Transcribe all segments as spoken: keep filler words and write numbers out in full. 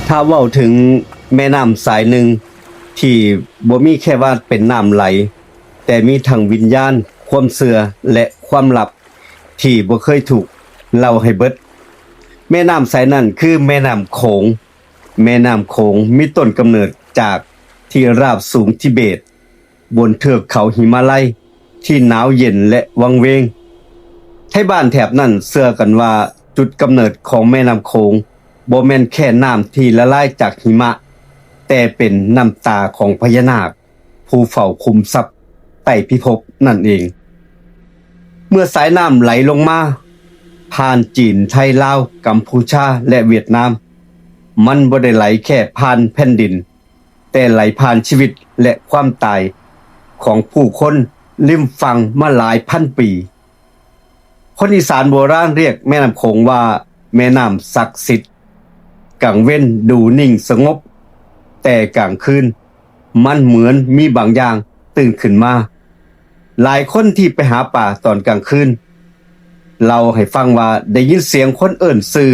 ถ้าเว้าถึงแม่น้ำสายหนึ่งที่บ่มีแค่ว่าเป็นน้ำไหล แต่มีทั้งวิญญาณ ความเชื่อ และความลับที่บ่เคยถูกเล่าให้เบิด แม่น้ำสายนั้นคือแม่น้ำโขง แม่น้ำโขงมีต้นกำเนิดจากที่ราบสูงทิเบต บนเทือกเขาหิมาลัยที่หนาวเย็นและวังเวง ไทบ้านแถบนั้นเชื่อกันว่าจุดกำเนิดของแม่น้ำโขงบ่แม่นแค่น้ำที่ละลายจากหิมะ แต่เป็นน้ำตาของพญานาค ผู้เฝ้าขุมทรัพย์ใต้พิภพนั่นเอง เมื่อสายน้ำไหลลงมา ผ่านจีน ไท ลาว กัมพูชา และเวียดนาม มันบ่ได้ไหลแค่ผ่านแผ่นดิน แต่ไหลผ่านชีวิตและความตายของผู้คนริมฝั่งมาหลายพันปี คนอีสานโบราณเรียกแม่น้ำโขงว่าแม่น้ำศักดิ์สิทธิ์ กลางเว้นดูนิ่งสงบ แต่กลางคืนมันเหมือนมีบางอย่างตื่นขึ้นมา หลายคนที่ไปหาปลาตอนกลางคืน เล่าให้ฟังว่าได้ยินเสียงคนเอิ้นชื่อ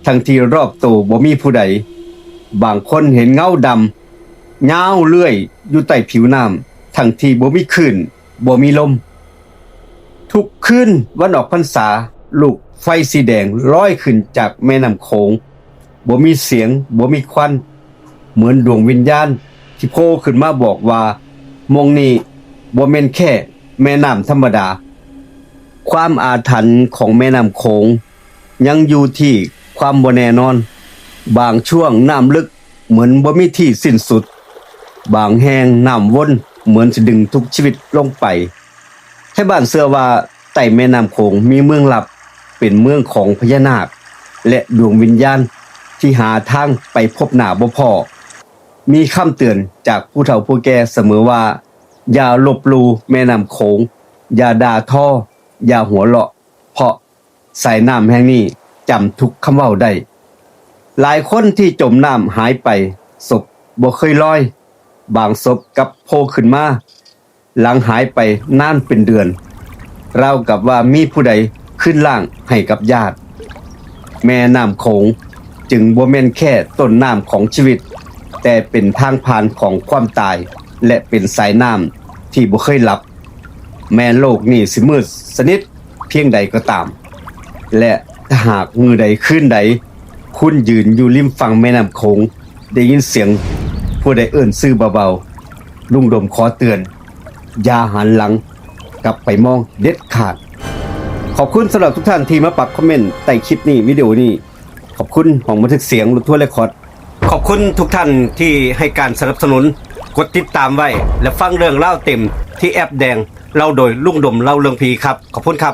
ทั้งที่รอบตัวบ่มีผู้ใด บางคนเห็นเงาดำยาวเลื่อยอยู่ใต้ผิวน้ำ ทั้งที่บ่มีคลื่น บ่มีลม ทุกคืนวันออกพรรษา ลูกไฟสีแดงลอยขึ้นจากแม่น้ำโขง บ่มีเสียง บ่มีควัน เหมือนดวงวิญญาณที่โผล่ขึ้นมาบอกว่า หม่องนี้บ่แม่นแค่แม่น้ำธรรมดา ความอาถรรพ์ของแม่น้ำโขงยังอยู่ที่ความบ่แน่นอน บางช่วงน้ำลึกเหมือนบ่มีที่สิ้นสุด บางแห่งน้ำวนเหมือนสิดึงทุกชีวิตลงไป ไทบ้านเชื่อว่าใต้แม่น้ำโขงมีเมืองลับ เป็นเมืองของพญานาค และดวงวิญญาณที่หาทางไปพบหน้าบ่พ้อ มีคำเตือนจากผู้เฒ่าผู้แก่เสมอว่า อย่าลบหลู่แม่น้ำโขง อย่าด่าทอ อย่าหัวเราะ เพราะสายน้ำแห่งนี้จำทุกคำเว้าได้ หลายคนที่จมน้ำหายไป ศพบ่เคยลอย บางศพกลับโผล่ขึ้นมา หลังหายไปนานเป็นเดือน ราวกับว่ามีผู้ใดคืนร่างให้กับญาติ แม่น้ำโขงจึงบ่แม่นแค่ต้นน้ำของชีวิต แต่เป็นทางผ่านของความตาย และเป็นสายน้ำที่บ่เคยหลับ แม้โลกนี้สิมืดสนิทเพียงใดก็ตาม และถ้าหากมื้อใดคืนใด คุณยืนอยู่ริมฝั่งแม่น้ำโขง ได้ยินเสียงผู้ใดเอิ้นชื่อเบาๆ ลุงดมขอเตือน อย่าหันหลังกลับไปมองเด็ดขาด ขอบคุณสำหรับทุกท่านที่มาปักคอมเมนต์ใต้คลิปนี้ วิดีโอนี้ ขอบคุณห้องบันทึกเสียงรถทัวร์เรคคอร์ด ขอบคุณทุกท่านที่ให้การสนับสนุน กดติดตามไว้ และฟังเรื่องเล่าเต็มที่แอปแดง เล่าโดยลุงดมเล่าเรื่องผีครับ ขอบคุณครับ